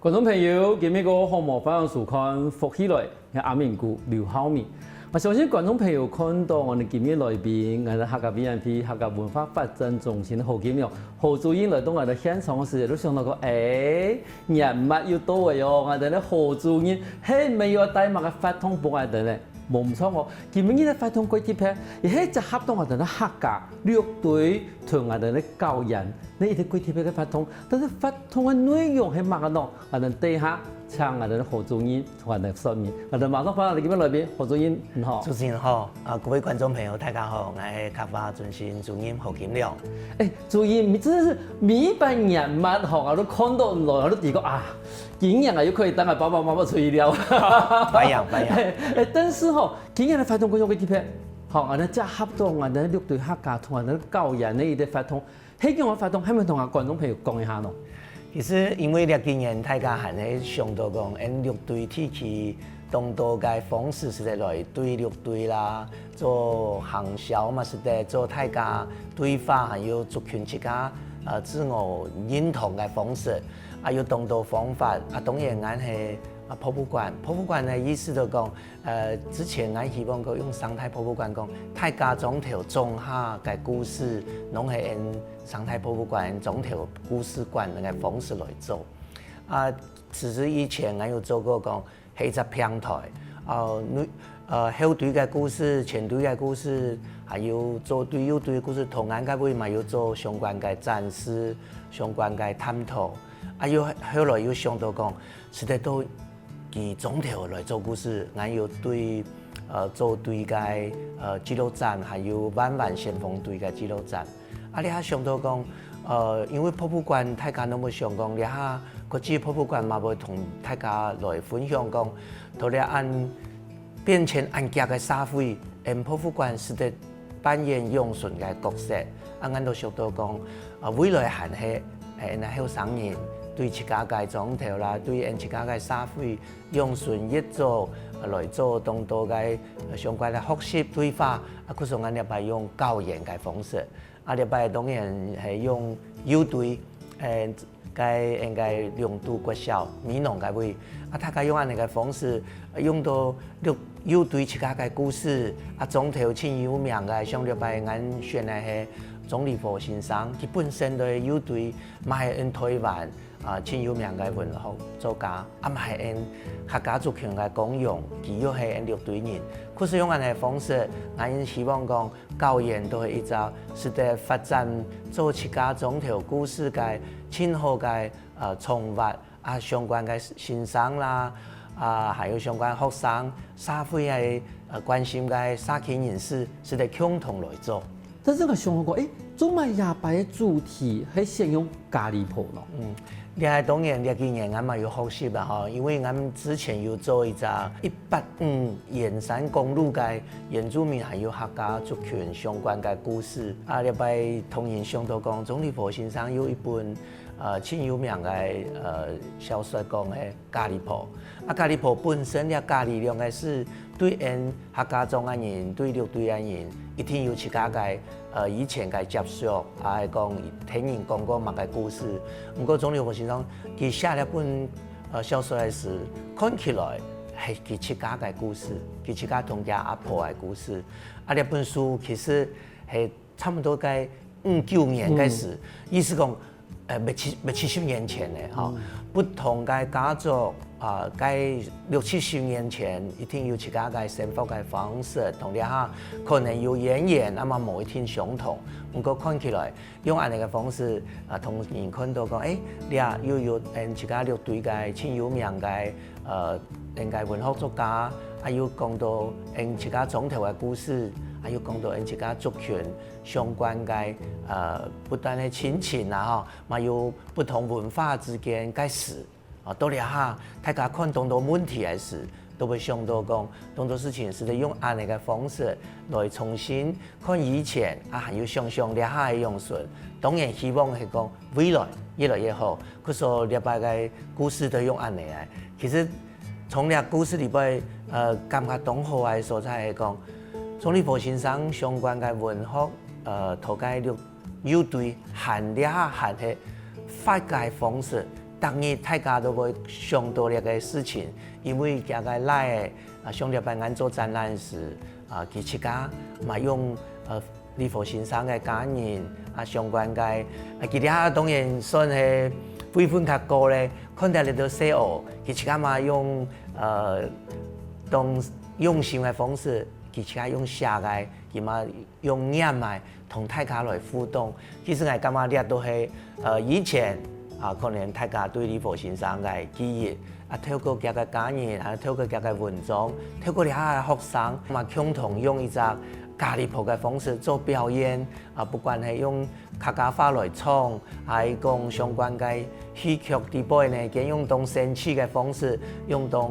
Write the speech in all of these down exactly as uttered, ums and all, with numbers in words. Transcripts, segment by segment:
觀眾朋友，今晡日个好無？歡迎收看《福氣來》，𠊎阿明哥劉浩明。𠊎相信觀眾朋友看到𠊎等今日來賓，𠊎等客家V I P、客家文化發展中心个何金良、何主任來到𠊎等現場个時節，都想到講，欸，年尾又到了喲，𠊎等个何主任係毋係又帶麼个活動分𠊎等呢？無毋著哦，今晡日个活動蓋特別，也係結合到𠊎等个客家六堆同𠊎等个校園，該一個蓋特別个活動。但是活動个內容係麼个呢？ 𠊎等等一下請𠊎等何主任同𠊎等說明。𠊎等馬上歡迎今日來賓，何主任，你好。主持人好，啊，各位觀眾朋友，大家好，𠊎係客話中心主任何金良。欸，主任，你真的是每一擺年尾吼，𠊎都看到你來，𠊎都知講啊，今年啊又可以當个爸爸媽媽出去尞。拜仰，拜仰。欸，但是吼，今年个活動各樣个特別，吼，𠊎等結合到𠊎等六堆客家同𠊎等校園个一個活動， 係仰般个活動，係毋係同𠊎觀眾朋友講一下呢？其實因為這幾年大家還係想到講，𠊎等六堆地區當多个方式係來對六堆啦，做行銷嘛係个，做大家對話，還有族群自家，呃，自我認同个方式，啊，有當多方法，啊，當然𠊎係，啊，博物館，博物館个意思就講， 呃，之前𠊎希望講用生態博物館講，大家庄頭種下个故事，攏係用生態博物館庄頭故事館个方式來做。啊，其實以前𠊎有做過講，係一隻平台，呃，內，呃，後堆个故事、前堆个故事，還有左堆右堆个故事，同𠊎个位嘛有做相關个展示、相關个探討。啊，又後來又想到講， 係得到佢庄頭來做故事，𠊎有對，呃，左堆个，呃，記錄展，還有萬巒先鋒堆个記錄展。啊，這下想到講，呃，因為博物館大家攏會想講，這下國際博物館嘛會同大家來分享講，到這恁變遷恁遽个社會，𠊎等博物館係得 扮演永存个角色。啊，𠊎等都想到講，啊，未來還係，係𠊎等後生人對自家个庄頭啦，對𠊎等自家个社會永存一早，啊，來做當多个，呃，相關个學習對話。啊，故所𠊎等這擺用校園个方式，啊，這擺當然係用右堆，欸， 个𠊎等个龍都國小美濃个位。啊，大家用恁仔个方式，用到六，右堆自家个故事，啊，庄頭盡有名个，像這擺𠊎等選个係鍾理和先生，佢本身就係右堆，嘛係𠊎等臺灣，啊，盡有名个文學作家，啊，嘛係𠊎等客家族群个光榮，佢又係𠊎等六堆人。故所用恁仔个方式，𠊎等希望講， 校園都係一隻使得發展做自家庄頭故事个盡好个，呃，場域啊，相關个先生啦，啊，還有相關學生、社會个，呃，關心个社區人士，使得共同來做。但是𠊎想過，欸，做麼个這擺个主題係選用 咖哩婆咯。嗯，這當然這幾年𠊎嘛有學習啦吼，因為𠊎之前有做一隻一八五沿山公路个原住民還有客家族群相關个故事。啊，這擺同樣想到講，鍾理和先生有一本，呃，盡有名个，呃，小說講个 咖哩婆。啊，咖哩婆本身這咖哩兩個字，對𠊎等客家庄个人，對六堆个人，一定有自家个，呃，以前个接觸，啊，係講聽人講過麼个故事。毋過鍾理和先生，佢寫這本，呃，小說个時，看起來係佢自家个故事，佢自家同厥阿婆个故事。啊，這本書其實係 差毋多該五九年个時，意思講，呃，六七，六七十年前个吼，不同个家族，啊，該六七十年前一定有自家个生活个方式，同這下可能有淵源，啊嘛無一定相同。毋過看起來，用恁仔个方式，啊，同人看到講，欸，這又有𠊎等自家六堆个盡有名个，呃，𠊎等个文學作家，啊，又講到𠊎等自家庄頭个故事，啊，又講到𠊎等自家族群 相關个，呃，不但係親情啊，吼，嘛有不同文化之間个事。啊，到這下，大家看當多問題个時，都會想到講，當多事情係得用恁仔个方式來重新看以前，啊，還有想想這下个樣式。當然希望係講未來越來越好。故所這擺个故事都用恁仔个。其實 從這故事裡背，呃，感覺當好个所在係講，鍾理和先生相關个文學，呃，頭該六，六堆還這下還係發个方式，逐日大家都會想到這個事情，因為厥个倈仔啊，上禮拜𠊎做展覽時啊，佢自家嘛用呃李和先生个家人啊相關个，啊佢這下當然算係輩分較高咧，看到這兜細學，佢自家嘛用呃當用心个方式，佢自家用寫个，佢嘛用念个，同大家來互動。其實𠊎感覺這都係呃以前啊，可能大家對李和先生个記憶啊，透過厥个家人，啊透過厥个文章，透過這下个學生，嘛共同用一隻家裡婆个方式做表演啊，不管係用客家話來唱，還係講相關个戲曲底背呢，佢用當生趣个方式，用當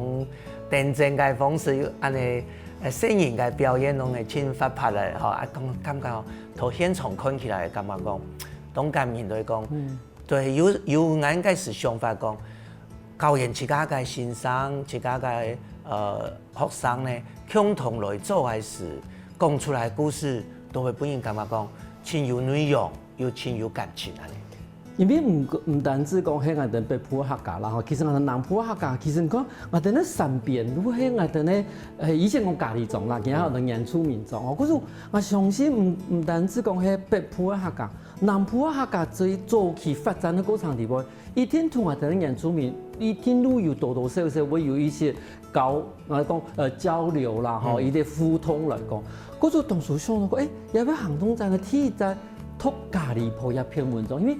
天真个方式，恁呢呃細人个表演，攏係盡活潑个吼，啊感感覺在現場看起來感覺講，當感人，就係講，對，有有𠊎个想法講，教員自家个先生，自家个呃學生呢，共同來做个事，講出來个故事，都會分人感覺講，盡有內容，又盡有感情恁呢。因為毋毋單止講係𠊎兜北部个客家啦吼，其實𠊎兜南部个客家，其實你看𠊎兜个三邊，如果係𠊎兜个呃以前講佳里庄啦，今下𠊎兜原住民庄哦，可是𠊎相信毋毋單止講係北部个客家，南部个客家最早期發展个過程裡背，一定同𠊎兜个原住民一定都有多多少少會有一些交，呃講呃交流啦吼，一些互動來講。可是當初想到講，誒，也愛行動展个第一站，讀佳里婆這篇文章，因為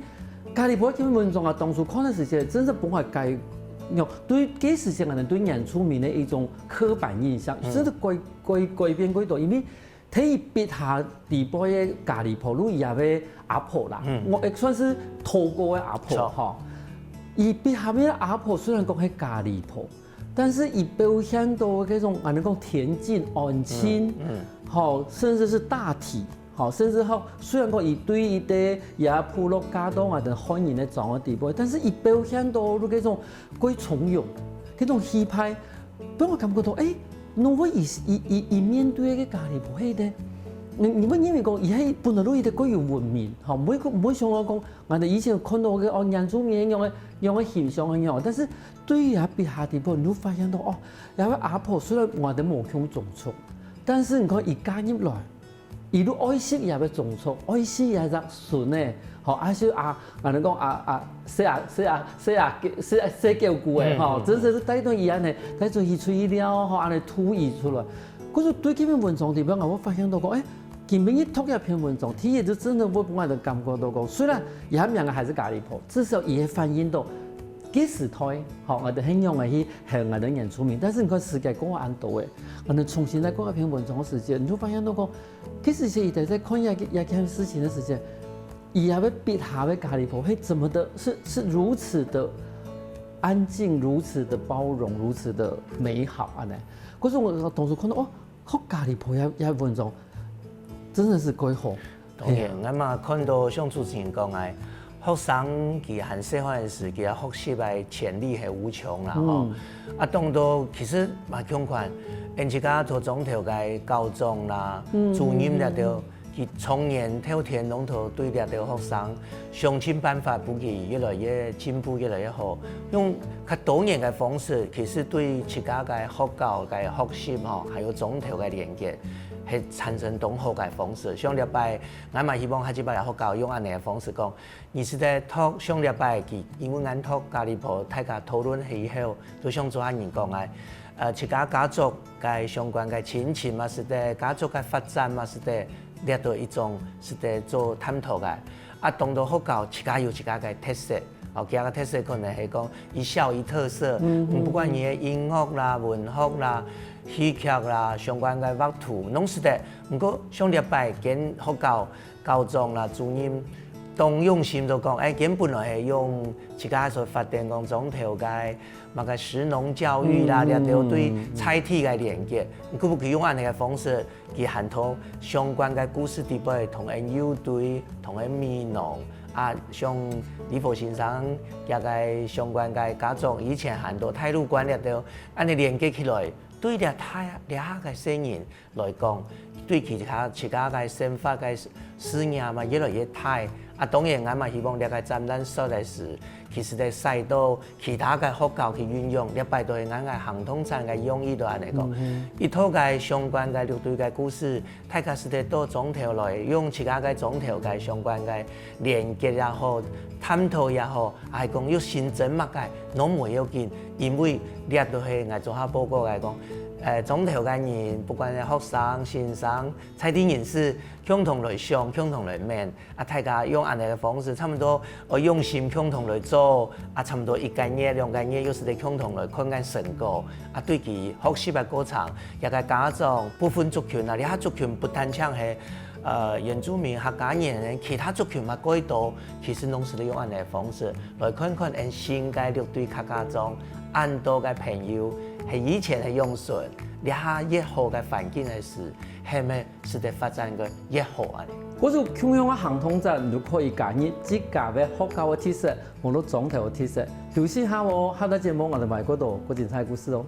佳里婆這篇文章啊，當初看个時節，真係分𠊎改，喏，對該時節可能對原住民个一種刻板印象，真係改改改變幾多。因為在佢筆下裡背个佳里婆，就佢个阿婆啦，𠊎會算係頭過个阿婆吼。佢筆下个阿婆雖然講係佳里婆，但是佢表現到該種，𠊎兜講恬靜、安靜，吼，甚至係大體。 吼，甚至吼，雖然講佢對佢个這部落嫁到𠊎兜漢人个庄个底背，但是佢表現到該種蓋從容，該種氣派，分𠊎感覺到，誒，仰會佢佢佢佢面對个佳里婆係个，你你會認為講佢係本來就係一個蓋有文明，吼，毋會毋會想到講，𠊎兜以前看到个哦原住民个樣个樣个形象个樣，但是對於這筆下底背，你會發現到哦，這位阿婆雖然𠊎兜無共宗族，但是你看佢嫁入來， 佢就愛惜佢个宗族，愛惜佢个孫仔，吼，啊就啊，𠊎兜講啊啊，細啊細啊細啊細細狗牯仔吼，真係係帶等佢恁呢，帶等佢出去尞吼，恁呢渡佢出來。可是對這篇文章裡背，𠊎會發現到講，誒，今晡日讀這篇文章，第一就真的會分𠊎兜感覺到講，雖然佢个名還係佳里婆，至少佢會反映到 該時代，吼，𠊎兜係仰仔去喊𠊎兜原住民，但是你看時間過恁多誒，𠊎兜重新來看這篇文章个時節，你就發現到講，其實係佢兜在看這這件事情个時節，佢也會筆下个佳里婆，係怎麼的，是是如此的安靜，如此的包容，如此的美好，恁呢。可是𠊎當初看到，哦， 學佳里婆這這文章，真的係蓋好。當然，𠊎嘛看到像主持人講个，學生佢還細漢个時，佢个學習个潛力係無窮啦吼。啊，當多其實嘛共款，𠊎自家做庄頭个校長啦、主任這兜，佢常年透天攏頭對這兜學生 想盡辦法，分佢越來越進步，越來越好。用較多元个方式，其實對自家个學校个學習吼，還有庄頭个連結，係產生當好个方式。像這擺，𠊎嘛希望下一擺个學校用恁呢个方式講，你係在讀上禮拜佢，因為𠊎讀家裡婆，大家討論以後，就像主持人講个，呃，自家家族个相關个親情嘛，係在家族个發展嘛，係在這兜一種，係在做探討个。 啊，當多學校自家有自家个特色，哦，佢个特色可能係講以校以特色，嗯，不管你个音樂啦、文學啦、戲劇啦、相關个畫圖，攏係得。毋過上禮拜間學校校長啦、主任當用心都講，誒，間本來係用自家所發展講庄頭个麼个食農教育啦，嗯，這兜對在地个連結，可不可以用恁呢个方式 佢還同相關个故事底背同𠊎有對，同𠊎美濃啊，像李佛先生佢个相關个家族，以前還到大陸關這兜，恁呢連結起來，對這大這下个細人來講，對其他自家个生活个事業嘛越來越大。啊，當然，𠊎嘛希望這个展覽說个係，其實咧使到其他个學校去運用，這擺都係𠊎个行動展个用意都恁樣講。一套个相關个六堆个故事，大家使得到莊頭來，用自家个莊頭个相關个連結也好，探討也好， 還講有新增麼个，攏無要緊，因為這都係𠊎做下報告來講，呃，莊頭个人，不管係學生、先生、在地人士，共同來想，共同來問，啊，大家用恁樣个方式，差不多，呃，用心共同來做，啊，差不多一個月、兩個月，又係得共同來看看成果，啊，對佢學習个過程，這个家長、部分族群啊，這下族群不單淨係 呃，原住民、客家人，其他族群嘛蓋多，其實攏係用恁樣个方式來看看𠊎新个六堆客家庄，恁多个朋友係以前係用脣，這下越好个環境个時，係毋係使得發展个越好恁樣。故所共樣个行動展，你就可以加入自家个學校个特色，無論庄頭个特色。休息下哦，下個節目𠊎兜還過多過精彩故事哦。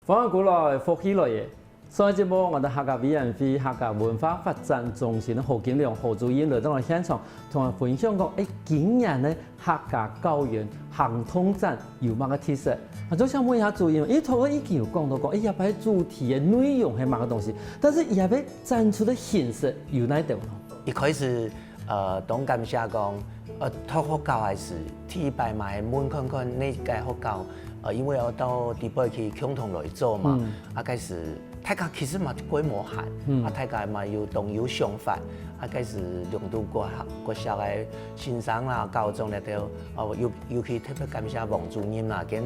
歡迎過來，福氣來了！上一節目，𠊎兜客家委員會客家文化發展中心个何金良何主任來到𠊎現場，同𠊎分享講，欸，今年呢客家校園行動展有麼个特色？啊，就想問一下主任，因為頭先已經有講到講，欸，這擺主題个內容係麼个東西，但是這擺展出个形式有哪兜呢？一開始，呃，當感謝講，呃，讀學校个時，第一擺嘛係問看看哪个學校，呃，因為愛到底背去共同來做嘛，啊，該時 大家其實嘛規模細，啊，大家嘛有當有想法，啊，該時龍都國小國小个先生啦、校長咧，都哦，尤尤其特別感謝王主任啦，佢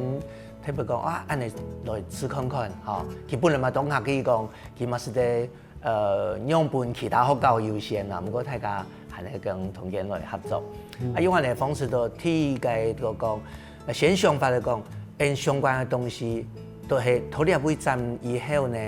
特別講啊，恁樣來試看看，吼。佢本來嘛當客氣講，佢嘛係得呃，讓分其他學校優先啦，毋過大家還係講同佢來合作。啊，用恁樣个方式都第一个就講，呃，先想法就講，嗯，相關个東西都係到這位站以後呢，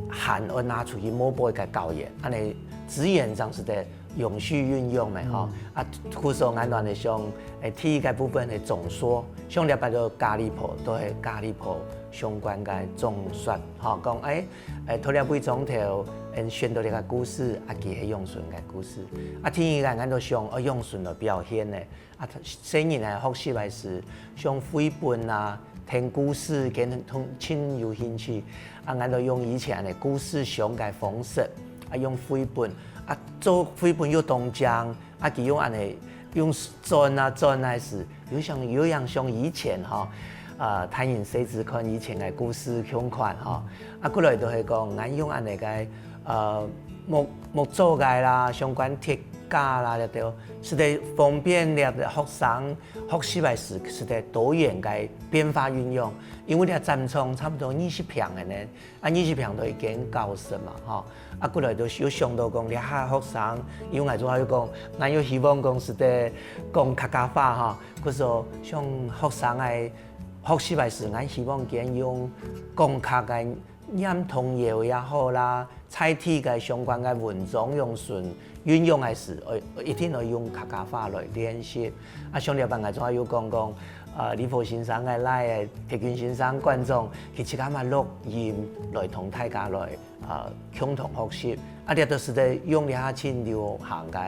還愛拿出去某背个校園，恁樣資源正使得永續運用个吼。啊，故所𠊎兜係想，欸，第一个部分係總說，像這擺个咖哩婆，都係咖哩婆相關个總說，吼，講，欸， 欸，到這位庄頭，嗯，選到這个故事，啊，佢係用脣个故事。啊，第二个，𠊎兜想，哦，用脣來表現呢。啊，細人仔學習个時，像繪本啊、聽故事，佢等當盡有興趣。啊，𠊎兜用以前个故事書个方式，啊，用繪本，啊，做繪本又當靚， 啊，佢用恁樣，用轉啊轉啊時，又像，又像像以前吼，呃，大人細子看以前个故事共款吼。啊，過來就係講，𠊎用恁樣个，呃，木，木做个啦，相關鐵架啦，這兜，使得方便了學生學習个時，使得多元个變化運用。因為這展場差不多二十坪个呢， 啊，二十坪都一間教室嘛，吼。啊，過來就有想到講，這下學生，因為𠊎做下又講，𠊎又希望講使得講客家話，吼。故所像學生个學習个時，𠊎希望佢用講客个念童謠也好啦，在地个相關个文章用脣運用个時，呃，一定愛用客家話來練習。啊，像這擺𠊎做下又講講，呃，李福先生个倈仔，鐵軍先生館長，佢自家嘛錄音來同大家來 呃，共同學習。啊，這都使得用這下盡流行个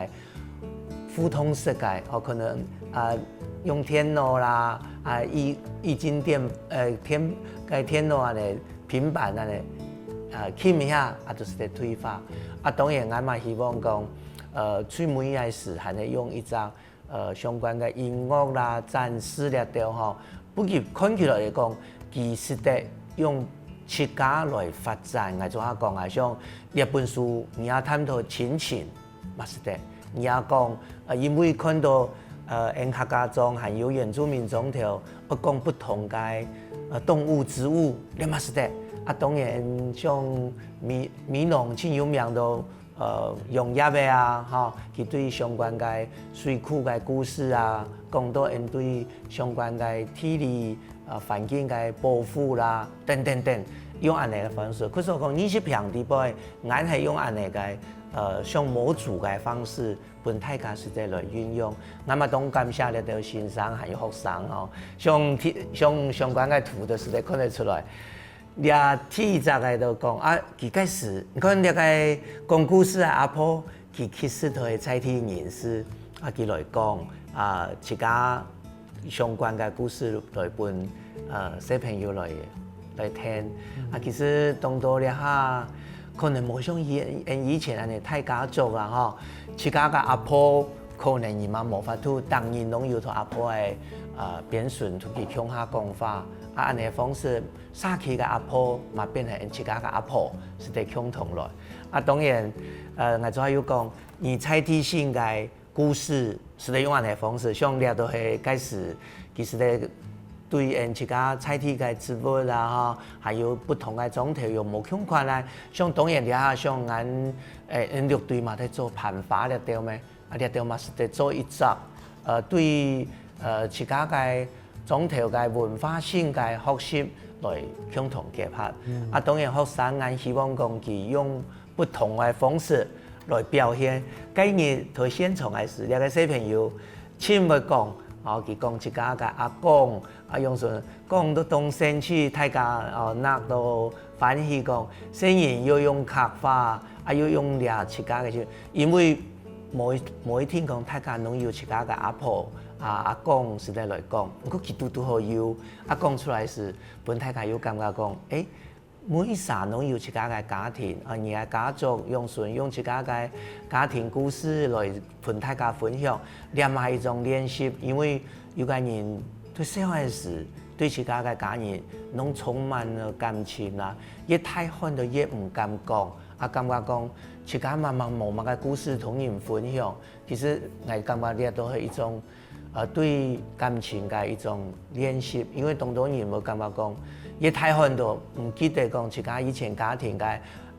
互動式个，哦，可能，啊，用電腦啦，啊，液，液晶電，呃，電，該電腦恁樣，平板恁樣，啊，撳一下，啊，就使得對話。啊，當然，𠊎嘛希望講，呃，最尾个時還係用一隻 呃，相關个音樂啦、展示這兜吼，不過看起來來講，佢使得用自家來發展，𠊎做下講啊，像這本書，你也探討親情，嘛使得，你也講，呃，因為看到，呃，𠊎客家庄還有原住民庄頭，愛講不同个，呃，動物、植物，這嘛使得。啊，當然，像美，美濃盡有名到呃，農業个啊，吼，佢對相關个水庫个故事啊，講到𠊎對相關个地理，呃，環境个保護啦，等等等，用恁樣个方式。可以講藝術平地背，𠊎係用恁樣个，呃，像模組个方式，分大家實際來運用。那麼當感謝這兜先生還有學生吼，像，像相關个圖就實際看得出來。 這第一隻个就講啊，佢開始，你看這个講故事个阿婆，佢其實都係在地人士，啊，佢來講啊，自家相關个故事來分，呃，小朋友來，來聽。啊，其實當多這下，可能無像以，以前恁樣大家族啊，吼，自家个阿婆，可能你嘛無法度，逐日攏有同阿婆个，呃，邊脣同佢共下講話，啊，恁樣个方式 社區个阿婆嘛變成自家个阿婆，實在共同來。啊，當然，呃，𠊎就還有講，你在地性个故事，實在用恁樣个方式，像這都係開始，其實咧，對𠊎自家在地个植物啦，吼，還有不同个莊頭有無共款啊。像當然這下像𠊎，誒，𠊎六堆嘛在做盤花了，對無？ 啊，這兜嘛係得做一隻，呃，對，呃，自家个莊頭个文化性个學習來共同結合。啊，當然學生，𠊎希望講佢用不同个方式來表現。該日在現場个時，這个小朋友盡會講，哦，佢講自家个阿公，啊，用說講到當生趣，大家，哦，鬧到歡喜講，細人又用客話，啊，又用這自家个，因為 無一，無一定講大家攏有自家个阿婆，啊，阿公實在來講，毋過佢堵堵好有，啊，講出來時，分大家有感覺講，誒，每一儕攏有自家个家庭，啊，你个家族用順用自家个家庭故事來分大家分享，這嘛係一種練習，因為有个人對細漢个時，對自家个家人，攏充滿了感情啦，越大漢都越毋敢講， 啊，感覺講自家慢慢無麼个故事同人分享，其實𠊎感覺這都係一種，呃，對感情个一種練習，因為當多人會感覺講，越大漢都毋記得講自家以前家庭个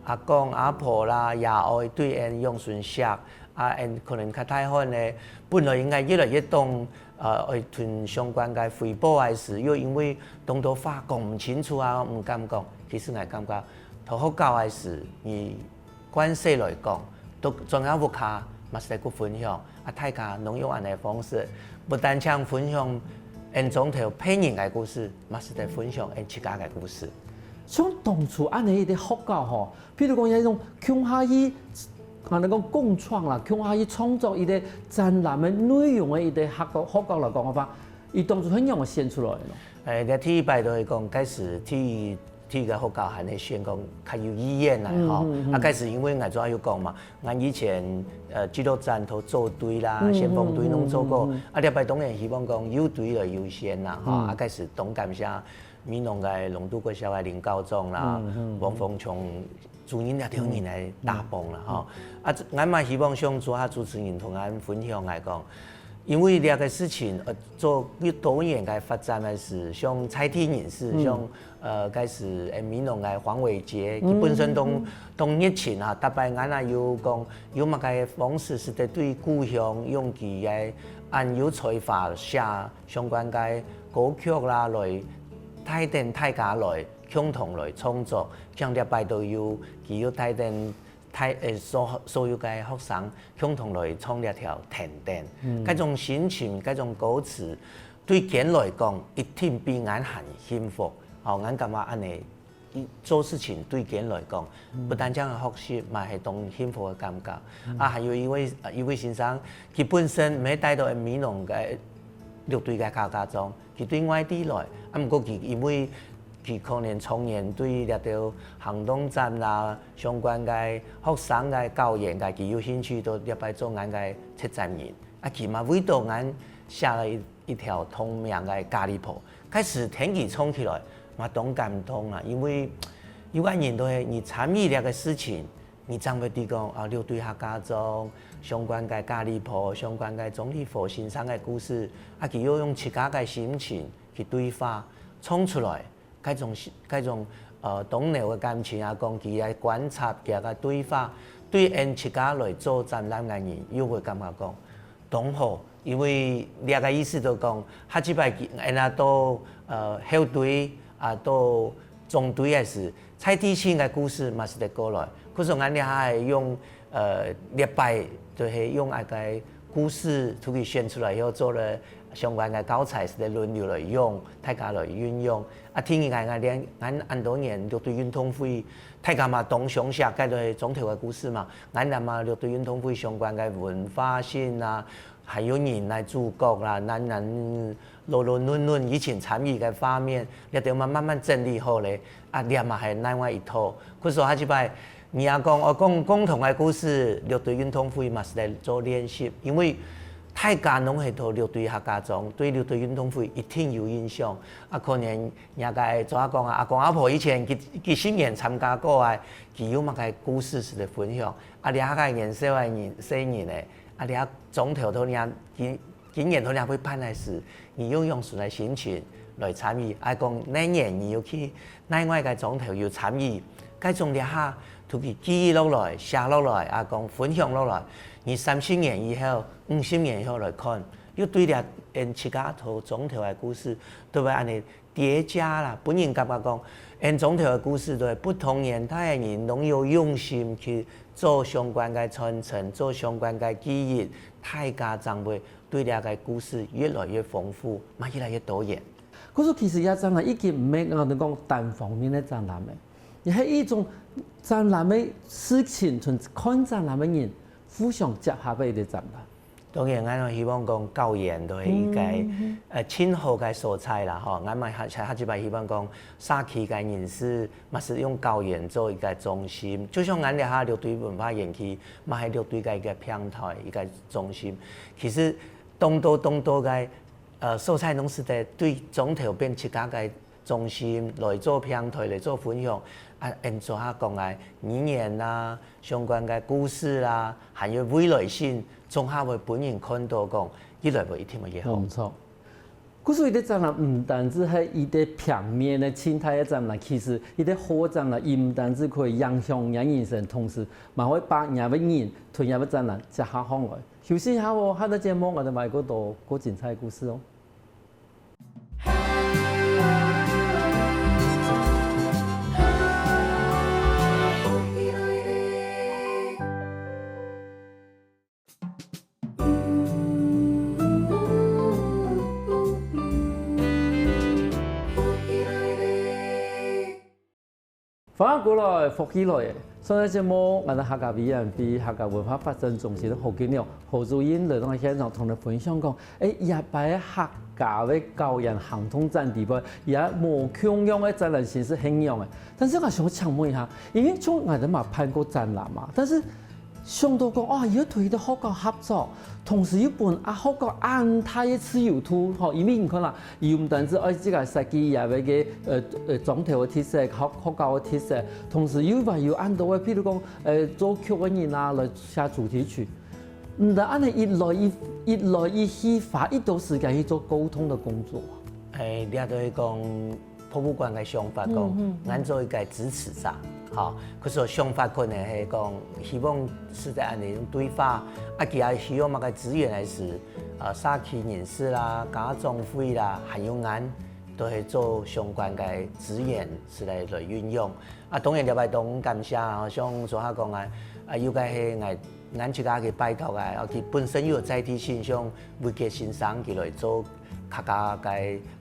阿公阿婆啦、爺哀對𠊎用順惜，啊，𠊎可能較大漢呢，本來應該越來越懂，呃，愛同相關个回報个時，又因為當多話講毋清楚啊，毋敢講。其實𠊎感覺，讀學校个時，你 慣勢來講，都轉到屋下，嘛係得去分享。啊，大家攏用恁樣个方式，不單淨分享𠊎莊頭別人个故事，嘛係得分享𠊎自家个故事。像當初恁樣一個學校吼，譬如講，有一種共下去，可能講共創啦，共下去創作一個展覽个內容个一個學校，學校來講个話，佢當初係仰般選出來个呢？誒，這第一擺就係講，開始第 第一個學校還係選講較有意願來吼。嗯，嗯，嗯。啊，開始因為𠊎就有講嘛，𠊎以前，呃，紀錄展都做隊啦，嗯，先鋒隊攏做過。嗯，嗯，嗯。啊，這擺當然希望講有隊來優先啦，吼。嗯。啊，開始當感謝美濃个龍都國小个林校長啦，嗯，嗯，嗯。黃鳳松主任這兜人來搭幫啦，嗯，嗯。吼。啊，𠊎嘛希望像做下主持人同𠊎分享來講，因為這個事情，呃，做越多元个發展个時，像在地人士，嗯。像 呃，該時，誒，美濃个黃偉傑，嗯，佢本身當，嗯。當熱情啊，逐擺𠊎也有講，有麼个方式係得對故鄉用佢个恁有才華寫相關个歌曲啦，來帶等大家來共同來創作，像這擺都有，佢有帶等大，誒，所，所有个學生共同來唱這條《天燈》。嗯。該種心情，該種歌詞，對佢來講，一定比𠊎還幸福。 吼，𠊎感覺恁樣，佢做事情對佢來講，嗯。不單淨係學習，嘛係當幸福个感覺。嗯。啊，還有一位，呃，一位先生，佢本身毋係戴到美濃个六堆个客家庄，佢對外地來，啊，毋過佢因為佢可能長年對這兜行動展啦，相關个學生个教研个，佢有興趣，到這擺做𠊎个策展人。啊，佢嘛為到𠊎寫了一 一條同名个《咖哩婆》。開始聽佢唱起來，嘛當感動啊，因為有个人都係你參與這個事情，你正會知講啊，六堆客家庄相關个咖哩婆，相關个鍾理和先生个故事，啊，佢又用自家个心情去對話，唱出來。 該種，該種，呃，當濃个感情啊，講佢个觀察，佢个對話，對𠊎自家來做展覽个人，又會感覺講當好，因為這个意思就講，下一擺佢𠊎啊到呃後堆啊到中堆个時，在地性个故事嘛係得過來。故所𠊎這下係用呃這擺就係用𠊎个故事出去選出來，又做了相關个教材，係得輪流來用，大家來運用。啊，第二个𠊎連𠊎恁多年六堆運動會，大家嘛當想寫該个庄頭个故事嘛，𠊎也嘛六堆運動會相關个文化性啊，還有人來主角啦，男男女女、老老嫩嫩以前參與个畫面，這兜嘛慢慢整理好咧。啊，這嘛係另外一套。故所下一擺，你也講哦，講共同个故事，六堆運動會嘛係來做練習，因為大家攏係讀六堆客家庄，對六堆運動會一定有印象。啊，可能人家个做阿公啊、阿公阿婆以前幾幾十年參加過啊，佢有麼个故事係得分享。啊，這下个年少个人、細人呢，啊，這下庄頭頭呢，佢 今年頭兩會辦个時，你用用順个心情來參與，愛講那年你又去另外个庄頭有參與，該種這下同佢記憶落來、寫落來，啊講分享落來，你三十年以後、五十年以後來看，又對這𠊎自家頭庄頭个故事，都會恁呢疊加啦，分人感覺講，𠊎庄頭个故事都係不同年代个人攏有用心去做相關个傳承，做相關个記憶，大家正會 對這个故事越來越豐富，嘛越來越多元。可是其實這展覽已經毋係講你講單方面个展覽了，而係一種展覽个事情同看展覽个人互相結合个一個展覽。當然，𠊎希望講校園都係一個呃盡好个所在啦吼。𠊎嘛下下一擺希望講社區个人士嘛係用校園做一個中心，就像𠊎這下六堆文化園區嘛係六堆个一個平台一個中心。其實 當多當多个呃所在攏使得對庄頭變自家个中心來做平台來做分享，啊𠊎做下講个語言啦、相關个故事啦，還有未來性，總下會分人看到講，未來會一定會好。無錯。故所一個展覽毋單止係一個平面个靜態个展覽，其實一個好个展覽，佢毋單止可以影響人人生，同時嘛會把人个人同人个展覽接下放來。 休息一下哦，下个節目𠊎兜還過多過精彩个故事哦。歡迎過來，福氣來了！上个節目，𠊎兜客家委員會客家文化發展中心个何君龍何主任來到現場同𠊎兜分享講，欸，這擺客家个校園行動展裡背，也無共樣个展覽形式係仰仔。但是𠊎想請問一下，因為像𠊎兜嘛辦過展覽嘛，但是 想到講，哦，又同一個學校合作，同時又分啊學校恁大个自由度，吼，因為你看啦，佢毋單止愛自家設計佢个个呃呃莊頭个特色、學學校个特色，同時又還有恁多个，譬如講，呃做曲个人啊來寫主題曲，毋但恁樣一來一一來一去花一多時間去做溝通个工作。欸，這就係講 博物館个想法講，𠊎做一個支持者，吼，可是想法可能係講，希望係在恁樣對話，啊佢也希望麼个資源个時，啊社區人士啦、家長會啦，還有𠊎，都係做相關个資源係來來運用。啊當然這擺當感謝啊，像昨下講啊，啊有个係𠊎 𠊎自家个拜託啊，佢本身有在地性，像偉傑先生佢來做客家个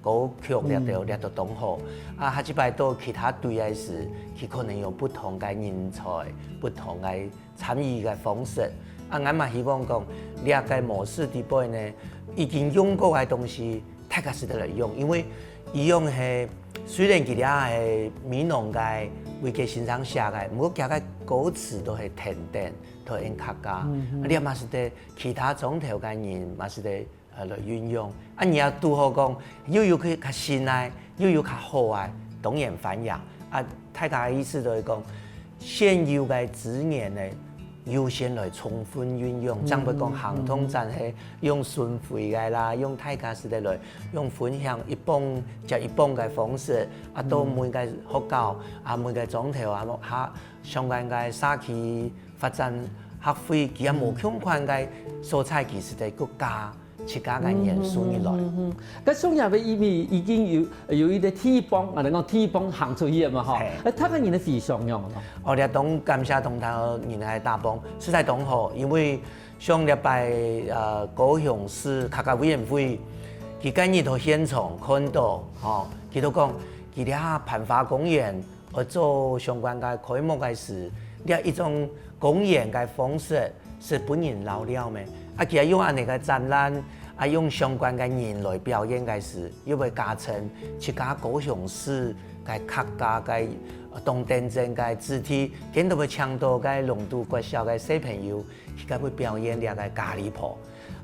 歌曲這兜這兜當好。啊下一擺到其他隊个時，佢可能有不同个人才、不同个參與个方式。啊𠊎嘛希望講，這个模式裡背呢，已經用過个東西，大家使得來用，因為一樣係雖然佢這係美濃个偉傑先生寫个，毋過佢个歌詞都係跈等 台灣客家。啊這嘛使得其他庄頭个人嘛使得呃來運用。啊你也拄好講，又有較較新个，又有較好个，當然歡迎。啊大家个意思就係講，現有个資源呢，優先來充分運用。正會講行動展係用巡迴个啦，用大家使得來用分享一幫接一幫个方式，啊到每个學校啊、每个庄頭啊、下相關个社區發展學會，佢也無共款个所在，其實个國家，自家个元素入來。該上下个因為已經有有一個地方，啊，能講地方行出去了嘛吼。哎，大家人个非常樣咯。哦，這當感謝當多人个打幫，實在當好，因為像這擺呃高雄市客家委員會，佢今日到現場看到，吼，佢都講，佢這下潘華公園 愛做相關个開幕个時，這一種公演个方式係分人老了咩？啊，佢用恁呢个展覽，啊，用相關个人來表演个時，又會加深自家高雄市个客家个當頂尖个子弟，見到會請到个龍都國小个小朋友，去該會表演這个咖哩婆。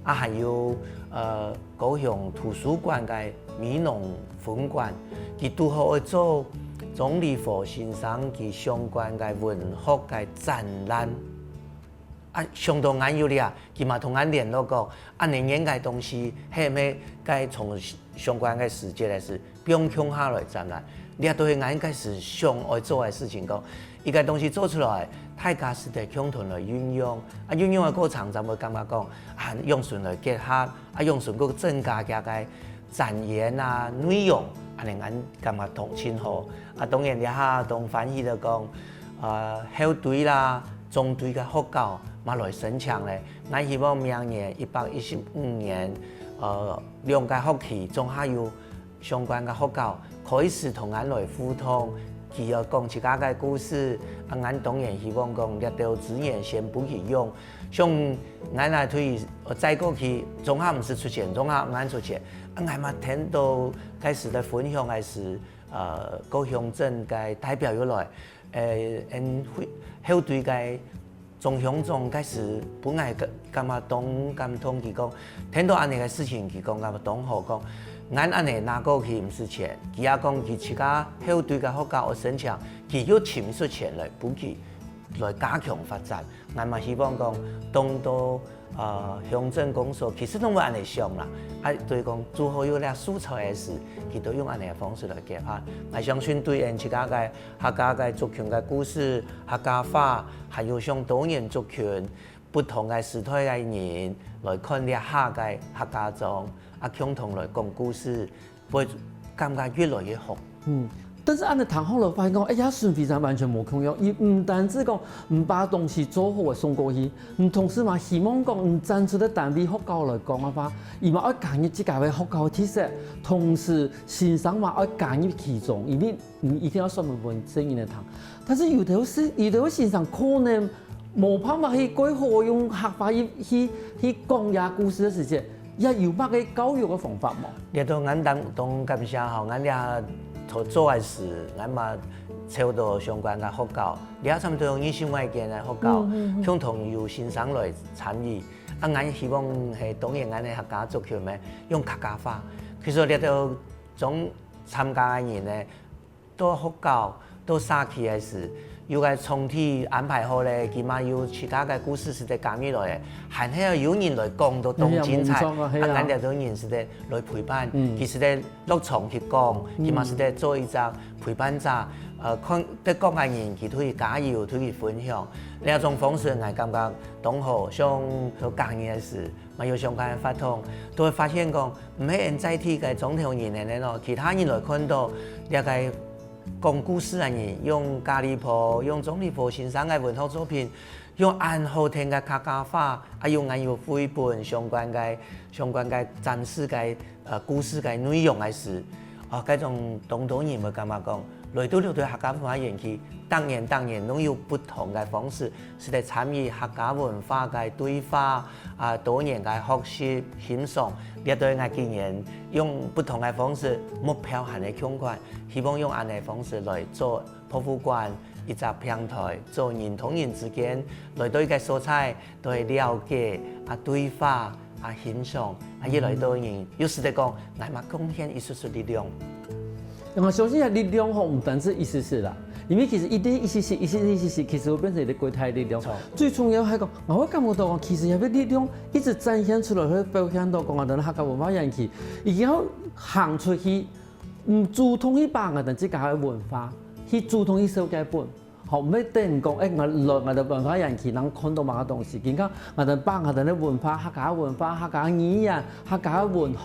啊，還有呃高雄圖書館个美濃分館，佢堵好愛做鍾理和先生佢相關个文學个展覽。啊，想到𠊎有了，佢嘛同𠊎聯絡過，恁呢个東西，係毋係該從相關个時節來時，放共下來展覽？這都係𠊎該時想愛做个事情講，一个東西做出來，大家係得共同來運用。啊，運用个過程，正會感覺講，啊，用心來結合。 啊，用心个增加佢个展演啊內容，恁呢𠊎感覺當盡好。啊，當然這下當歡喜个講，呃，校隊啦、中隊个學校嘛來申請咧。𠊎希望明年一百一十五年，呃，兩个學期總下有相關个學校開始同𠊎來互動，佢愛講自家个故事。啊，𠊎當然希望講這兜資源先分佢用， 像𠊎來推，呃，再過去，總下毋使出錢，總下𠊎出錢。啊，𠊎嘛聽到該時个分享个時，呃，高雄鎮个代表又來，呃，𠊎會校隊个鍾鄉長該時分𠊎个感覺當感動，佢講聽到恁呢个事情，佢講感覺當好，講𠊎恁呢拿過去毋使錢，佢也講佢自家校隊个學校愛申請，佢又請出錢來分佢。 來加強發展。𠊎嘛希望講，當多呃鄉鎮公所其實都會恁呢想啦，啊，對講做好有這素材个時，佢都用恁呢个方式來結合。𠊎相信對𠊎自家个客家个族群个故事、客家話，還有像多元族群、不同个時代个人來看這下个客家庄，啊，共同來講故事， 會感覺越來越好。嗯，但是恁呢聽好了發現講，哎呀，順序上完全無共樣。佢毋單止講毋把東西做好个送過去，你同時嘛希望講，你站出个單位學校來講个話，佢嘛愛加入自家个學校个特色，同時先生嘛愛加入其中，因為你一定要算分細人仔聽。但是有兜係，有兜先生可能無辦法去蓋好用客話去去去講這故事个時節， 也有麼个教育个方法無？這都𠊎當當感謝吼，𠊎這頭做个時，𠊎嘛招到相關个學校，這差毋多有二十外間个學校，共同有先生來參與。啊，𠊎希望係當然𠊎个客家族群呢，用客家話。其實這都總參加个人呢， 到學校、到社區个時，有个場地安排好咧，佢嘛有自家个故事係得加入來个，還係有人來講都當精彩，啊，𠊎兜都認識得來陪伴，佢係得落場去講，佢嘛係得做一隻陪伴者，呃，看得講个人佢都去加油，都去分享，這種方式𠊎感覺當好，像到假日个時， 嘛有相關个活動，都會發現講，毋係𠊎在地个莊頭人个咯，其他人來看到這个講故事个人，用咖哩婆，用鍾理和先生个文學作品，用恁好聽个客家話，啊，用恁有繪本相關个相關个展示个呃故事个內容个時，啊，該種當多人會感覺講，來到這兜客家文化園區，當然當然，攏有不同个方式。 係得參與客家文化个對話，啊，多元个學習欣賞，這對𠊎今年用不同个方式，目標還係共款，希望用恁呢方式來做博物館一隻平台，做人同人之間來到一个所在，都會了解啊，對話啊，欣賞啊，越來越多人，有時得講，𠊎嘛貢獻一息息力量。 𠊎相信這力量吼，毋單止一息息啦，因為其實一滴一息息，一息息一息息，其實會變成一個過大个力量。最重要係講，𠊎會感覺到講，其實這個力量一直展現出來，會表現到講啊，等客家文化園區，已經要行出去，嗯，主動去把握等自家个文化，去主動去紹介分。吼，毋係等講，欸，𠊎來𠊎兜文化園區，人看著麼个東西，今下𠊎兜把𠊎兜个文化、客家文化、客家語言、客家文學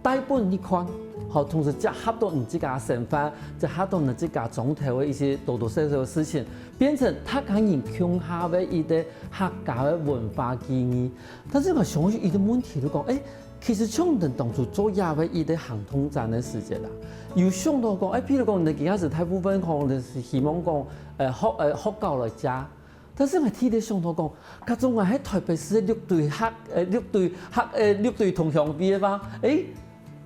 帶分你看，吼，同時結合到你自家个生活，結合到你自家庄頭个一些多多少少个事情，變成大家人共下个一個客家个文化記憶。但是𠊎想起一個問題，就講，欸，其實像你等當初做這個一個行動展个時節啦，有想到講，欸，譬如講，你等今下時大部分可能係希望講，呃，學，呃，學校來借，但是𠊎特別想到講，假使𠊎係台北市个六堆客，呃，六堆客，呃，六堆同鄉會个話，欸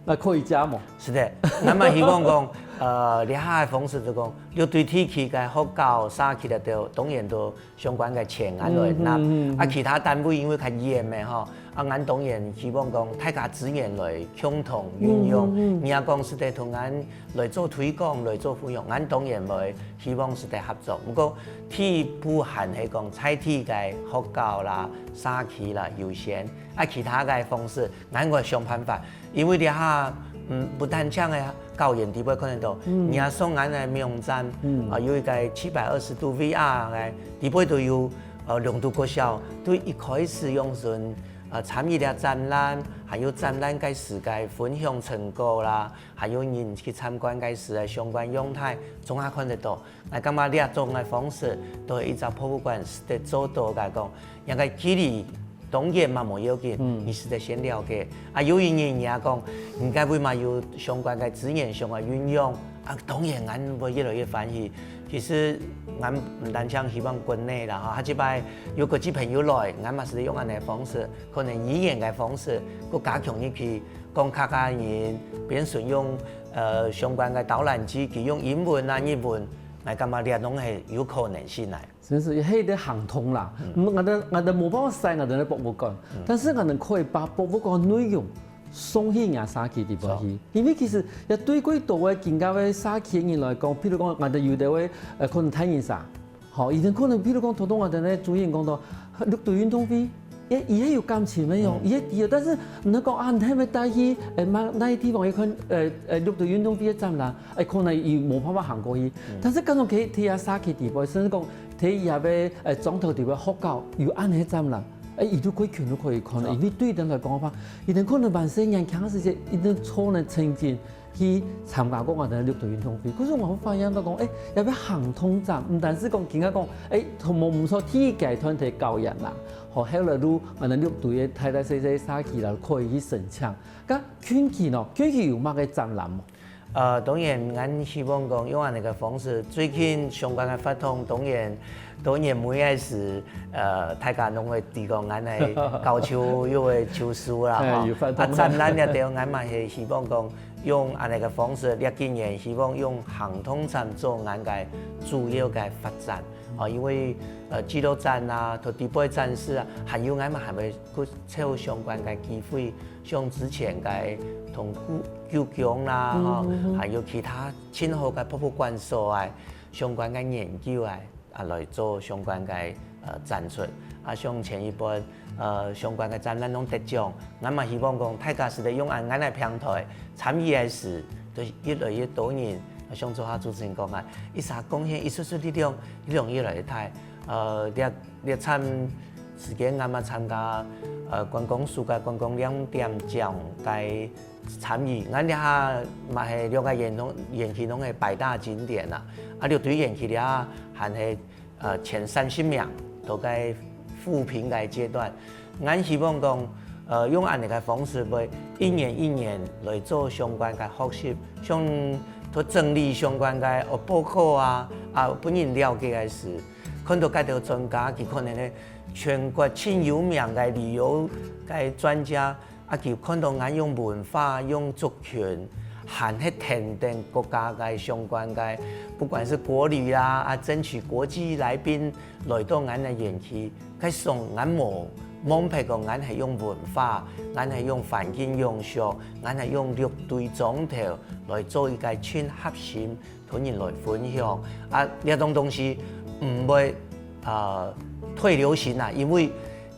，𠊎可以借無？是的，𠊎嘛希望講，呃，這下个方式就講，六堆地區个學校、社區个都當然都相關个錢啊來納。嗯嗯嗯嗯。啊，其他單位因為較遠个吼，啊，𠊎當然希望講大家資源來共同運用。嗯嗯嗯。你也講係得同𠊎來做推廣、來做分享，𠊎當然會希望係得合作。毋過，第一步還係講在地个學校啦、社區啦優先，啊，其他个方式，𠊎會想辦法。因為這下，嗯，不但淨个校園底背看得到，嗯。你也上𠊎个網站，嗯。啊，有一個七百二十度V R个，底背都有，呃，龍都國小，對一開始用時，呃，參與這展覽，還有展覽个時个分享成果啦，還有人去參觀个時个相關樣態，總下看得到。𠊎感覺這種个方式，都係一隻博物館係得做到个講， 人个距離當遠嘛無要緊，嗯。你係得先了解。啊，有一日人家講，你該位嘛有相關个資源、相關運用，啊，當然𠊎會越來越歡喜。其實𠊎毋單淨希望國內啦，吼，下一擺有國際朋友來，𠊎嘛係得用恁樣个方式，可能語言个方式，過加強入去講客家人，變成用，呃，相關个導覽機，佢用英文啊、日文，𠊎感覺這種係有可能性个。 真係，係一個行動啦。嗯。嗯，𠊎兜，𠊎兜無辦法徙𠊎兜个博物館，嗯。但是𠊎兜可以把博物館內容送去人家社區底背去。著。因為其實也對幾多个今下个社區个人來講，譬如講，𠊎兜有兜个，呃，可能大人儕，吼，佢等可能，譬如講，頭先𠊎兜个主任講到，六堆運動會，佢，佢也有感情个喲，嗯。佢也知啊。但是你講啊，你係毋係帶去，呃，哪，哪個地方去看，呃，呃，六堆運動會个展覽？ 欸，可能佢無辦法行過去。嗯。但是假使佢在這社區底背，甚至講在這个，呃，庄頭底背學校有恁樣个展覽，欸，佢就過去就可以看了。著。因為對佢等來講个話，佢等可能還細人，當時節，佢等坐等親身去參加過𠊎兜个六堆運動會。可是𠊎會發現到講，欸，這个行動展，毋單係講今下講，欸，同無毋著第一屆團體教育啦，吼，後來就𠊎兜六堆个大大細細社區啦，可以去申請。該近期呢，近期有麼个展覽無？ 呃，當然，𠊎希望講用恁樣个方式，最近相關个活動，當然，當然每一時，呃，大家攏會知講，𠊎係教授又會教書啦，吼。哎，有活動。啊，展覽這兜，𠊎嘛係希望講，用恁樣个方式，這幾年希望用行動展做𠊎个主要个發展。哦，因為，呃，紀錄展啊，同底背展示啊，還有𠊎嘛還會去尋相關个機會， 像之前个同故，故宮啦，吼，嗯，嗯，嗯。還有其他盡好个博物館所啊，相關个研究啊，啊，來做相關个，呃，展出。啊，像前一擺，呃，相關个展覽攏得獎，𠊎嘛希望講，大家係得用恁樣个平台參與个時，就越來越多人，啊，像昨下主持人講个，一儕貢獻，一出出力量，力量越來越大。呃，這，這站時間𠊎嘛參加，呃，觀光署个觀光亮點獎个 參與。𠊎這下嘛係兩個園區，園區攏係百大景點啊。啊，六堆園區這下還係，呃，前三十名，都在扶貧个階段。𠊎希望講，呃，用恁樣个方式，會一年一年來做相關个學習，像做整理相關个，呃，報告啊，啊，分人了解个時，看到該兜專家，佢可能係全國盡有名个旅遊个專家， 啊，佢看到𠊎用文化、用族群，還係跈等國家个相關个，不管係國旅啦，啊，爭取國際來賓來到𠊎个園區，該時𠊎無忘忒講𠊎係用文化，𠊎係用環境永續，𠊎係用六堆庄頭來做一個盡核心 同人來分享。啊，這種東西毋會，啊，退流行啊，因為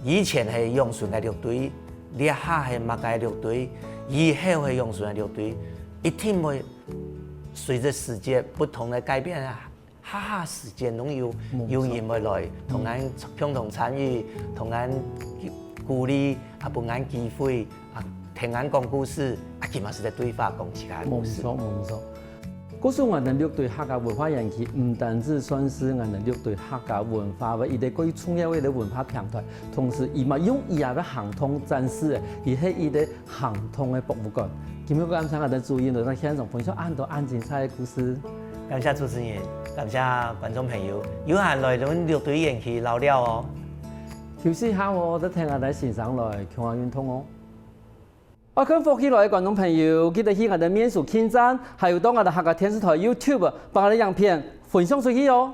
以前係永順个六堆，這下係麼个六堆，以後係永順个六堆，一定會隨著時節不同个改變啊，下下時間攏有有人會來同𠊎共同參與，同𠊎鼓勵，啊分𠊎機會，啊聽𠊎講故事，啊今嘛係在對話講自家个故事。無錯，無錯。故所𠊎等六堆客家文化園區毋單止算係𠊎等六堆客家文化个一個過重要个文化平台，同時佢嘛用佢个行動展示，佢係一個行動个博物館。今日感謝𠊎等主任來到現場分享恁多恁精彩个故事。感謝主持人，感謝觀眾朋友，有閒來到六堆園區尞尞哦。休息一下哦，再跈𠊎等先生來共下運動哦。愛看福氣來个觀眾朋友，記得去𠊎等面書網站，還有到𠊎等客家電視台YouTube，幫𠊎等影片分享出去哦。